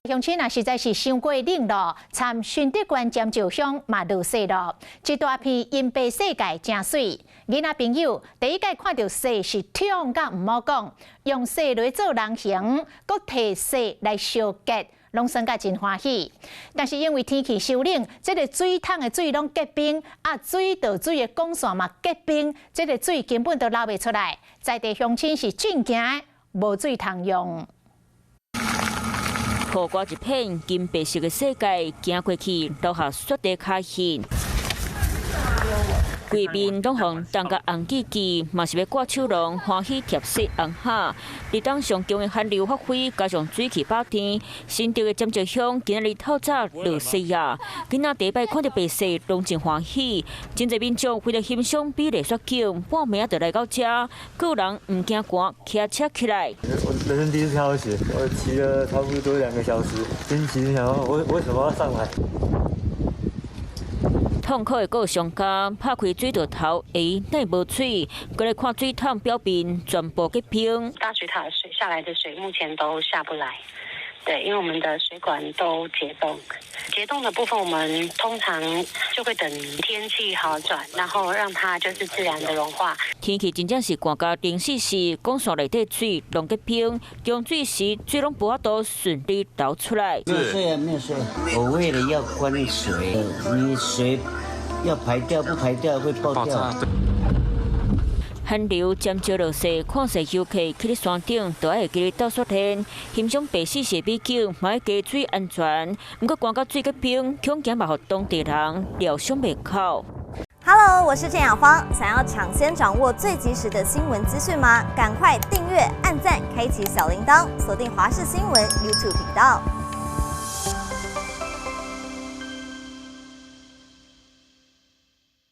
鄉親啊，實在是傷過冷咯，參順德縣尖石鄉嘛落雪咯，一大片銀白世界誠媠。囡仔朋友第一擺看著雪是痛甲毋好講，用雪來做人形，閣提雪來相結，攏耍甲真歡喜。但是因為天氣傷冷，這个水桶的水攏結冰，啊，水道水的管線嘛結冰，這个水根本都流袂出來，在地鄉親是真驚，無水通用。雨刮一片金白色的世界，行過去留下雪地跤印。規面攏予凍甲紅吱吱，嘛是欲掛手籠，歡喜疊雪紅蝦。伫當上強的寒流發揮，加上水汽飽天，新竹的尖石鄉今仔日透早落雪啊！囡仔第一擺看著白雪，攏真歡喜。真濟民眾為著欣賞美麗雪景，半暝仔就來到遮，閣有人毋驚寒，騎車起來。我人生第一次看到雪，我騎了差不多2個小時，心情想說我為什麼要上來？痛苦的閣有商家拍開水道頭，欸，哪會無水？過來看水桶表面全部結冰。大水塔水下來的水目前都下不來，對，因為我們的水管都結凍。結凍的部分，我們通常就會等天氣好轉，然後讓它就是自然的融化。天氣真正是寒甲零四時，管線內底水攏結冰，供水時水攏無法度順利流出來。沒有水啊，沒有水。我為了要關水，你水要排掉，不排掉會爆掉。寒流漸少落雪，看勢遊客去咧山頂，都愛會記得鬥雪天，欣賞白雪雪美景，嘛愛加注意安全。毋過寒甲水結冰，恐驚嘛予當地人料想袂到。 Hello，我是鄭雅芳，想要搶先掌握最及時的新聞資訊嗎？趕快訂閱、按讚、開啟小鈴鐺，鎖定華視新聞 YouTube 頻道。